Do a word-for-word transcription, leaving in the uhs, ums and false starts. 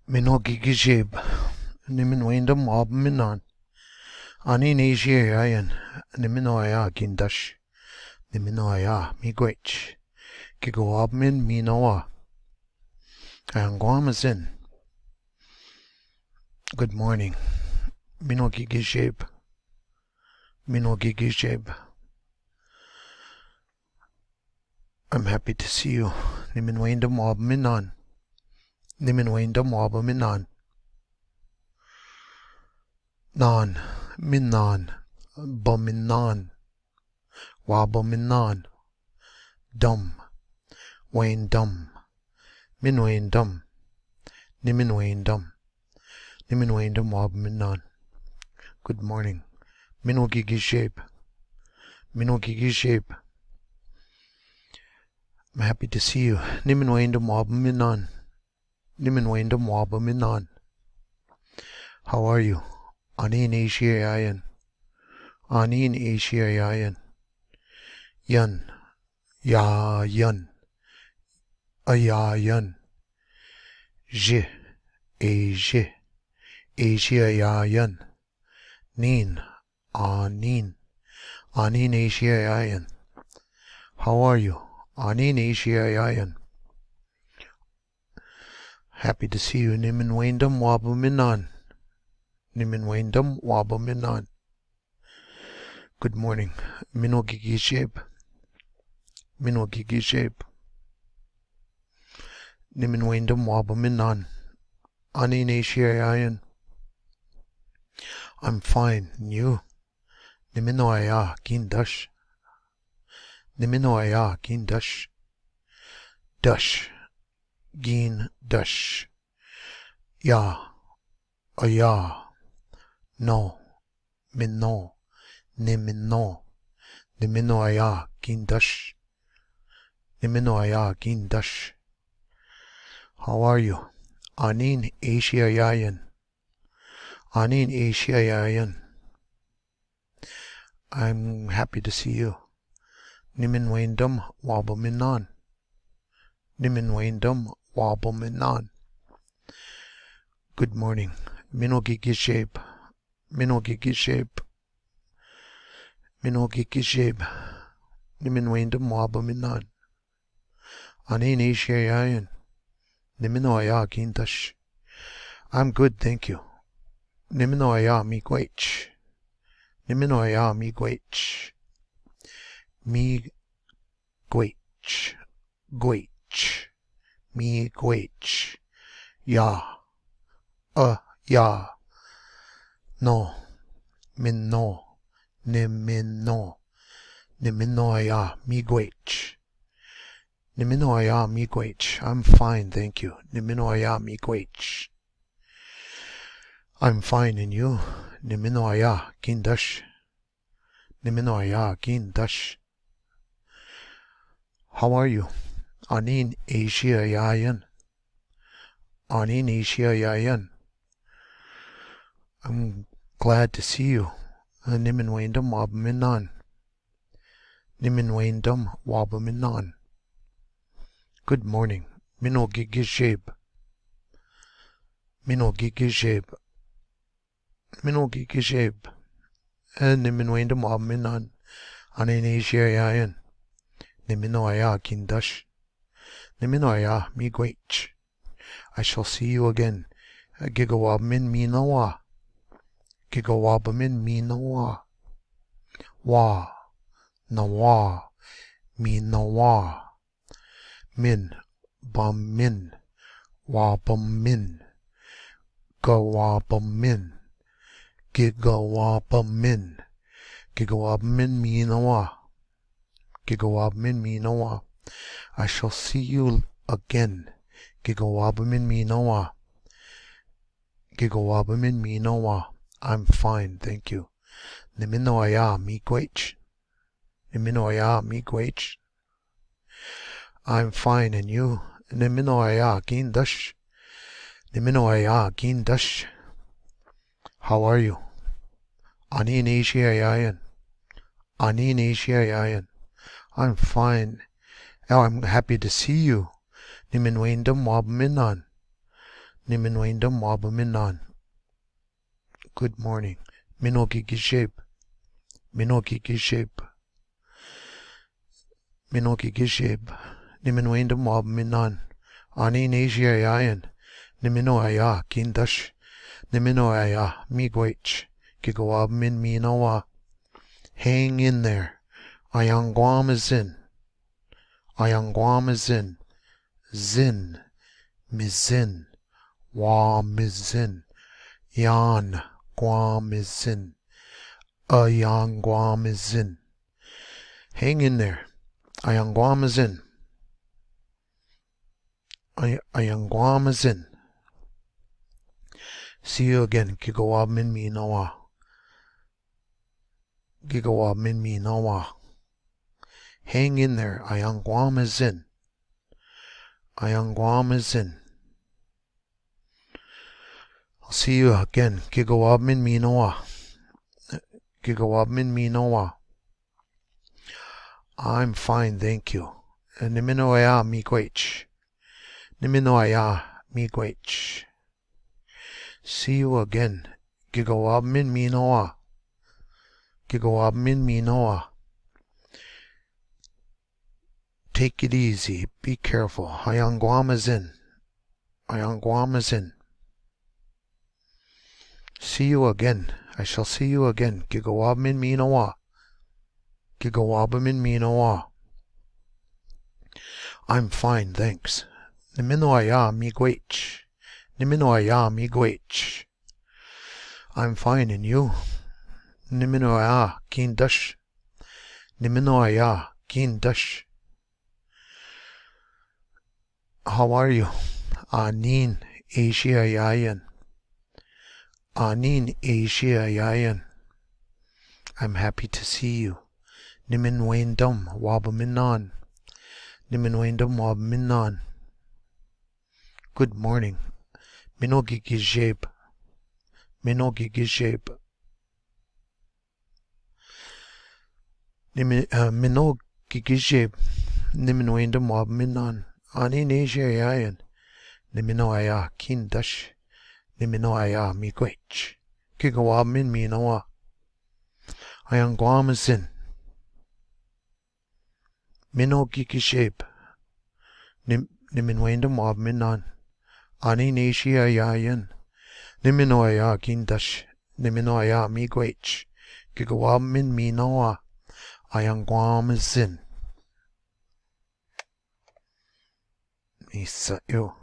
Mino gigijeb. Nimin wendam wabaminan. Anin Asia yayan. Nimin waya gindash. Nimin waya miigwech. Giga wabamin mino wa. Ayan Guam is in. Good morning. Mino gigijeb. Mino gigijeb. I'm happy to see you. Nimin wendam wabaminan. Nimin wendam wabaminan. Nan. Minan. Baminan. Wabaminan. Dam. Wendam. Min wendam. Nimin wendam. Nimin wendam wabaminan. Good morning. Mino gigijeb. Mino gigijeb. I'm happy to see you. Nimin wendam wabaminan. Nimin wendam wabaminan. How are you? Anin Asia yayan. Anin Asia yayan. Yan. Yayan. Ayayan. Je. Asia. Asia yayan. Nin. Anin. Anin Asia yayan. How are you? Anin Asia yayan. Happy to see you. Nimin wendam wabaminan. Nimin wendam wabaminan. Good morning. Mino gigijeb. Mino gigijeb. Nimin wendam wabaminan. Anin Asia yayan. I'm fine. And you? Nimin waya gindash. Nimin waya gindash. Dash. Gindash. Ya. Aya. No. Mino. Nimino. Nimin waya gindash. Nimin waya gindash. How are you? Anin Asia yayan. Anin Asia yayan. I'm happy to see you. Nimin wendam wabaminan. Nimin wendam wabaminan. Good morning. Mino gigijeb. Mino gigijeb. Mino gigijeb. Nimin wendam wabaminan. Anin Asia yayan. Nimin waya gindash. I'm good, thank you. Nimin waya miigwech. Nimin waya miigwech. Miigwech. Gwech. Miigwech. Ya. Aya. No. Mino. Nimino. Nimin waya miigwech. Nimin waya miigwech. I'm fine, thank you. Nimin waya miigwech. I'm fine, and you? Nimin waya gindash. Nimin waya gindash. How are you? Anin Asia yayan. Anin Asia yayan. I'm glad to see you. Nimin wendam wabaminan. Nimin wendam wabaminan. Good morning. Mino gigijeb. Mino gigijeb. Mino gigijeb. Eh, nimin wendam wabaminan. Anin Asia yayan. Nimin waya gindash. Nimin waya miigwech. I shall see you again. Giga wabamin mino wa. Giga wabamin mino wa. Wa. Nawa. Mino wa. Min. Bamin. Wabamin. Ga wabamin. Giga wabamin. Giga wabamin mino wa. Giga wabamin mino wa. I shall see you again. Giga wabamin mino wa. Giga wabamin mino wa. I'm fine, thank you. Nimin waya miigwech. Nimin waya miigwech. I'm fine, and you? Nimin waya gindash. Nimin waya gindash. How are you? Anin Asia yayan. Anin Asia yayan. I'm fine. Oh, I'm happy to see you. Nimin wendam wabaminan. Ni men wendom wa buminan. Good morning. Mino kikishep. Mino kikishep. Mino kikishep. Ni men wendom wa buminan. Anin Asia yayan. Ni mino aya kindash. Ni mino aya miigwech. Kiko wa bumin mino wa. Hang in there. Ayan Guam is in. Ayan Guam is in. Zin. Mizin. Wa mizin. Yan Guam is in. Ayan Guam is in. Hang in there. Ayan Guam is in. Ayan Guam is in. See you again. Kiko wa bumin mino wa. Kiko wa bumin mino wa. Hang in there. Ayan Guam is in. Ayan Guam is in. I'll see you again. Kiko wa bumin mino wa. Kiko wa bumin mino wa. I'm fine, thank you. Ni mino aya miigwech. Ni mino aya miigwech. See you again. Kiko wa bumin mino wa. Kiko wa bumin mino wa. Take it easy. Be careful. Ayan Guam is in. Ayan Guam is in. See you again. I shall see you again. Kiko wa bumin mino wa. Kiko wa bumin mino wa. I'm fine, thanks. Ni mino aya miigwech. Ni mino aya miigwech. I'm fine, and you? Ni mino aya kindash. Ni mino aya kindash. How are you? Anin Asia yayan. Anin Asia yayan. I'm happy to see you. Ni men wendom wa buminan. Ni men wendom wa buminan. Good morning. Mino kikishep. Mino kikishep. Ni men, uh, mino kikishep. Ni men wendom wa buminan. Anin Asia yayan. Ni mino aya kindash. Ni mino aya miigwech. Kiko wa bumin mino wa. Ayan Guam is in. Mino kikishep. Ni, ni men wendom wa buminan. Anin Asia yayan. Ni mino aya kindash. Ni mino aya miigwech. Kiko wa bumin mino wa. Ayan Guam is in. Isa yo.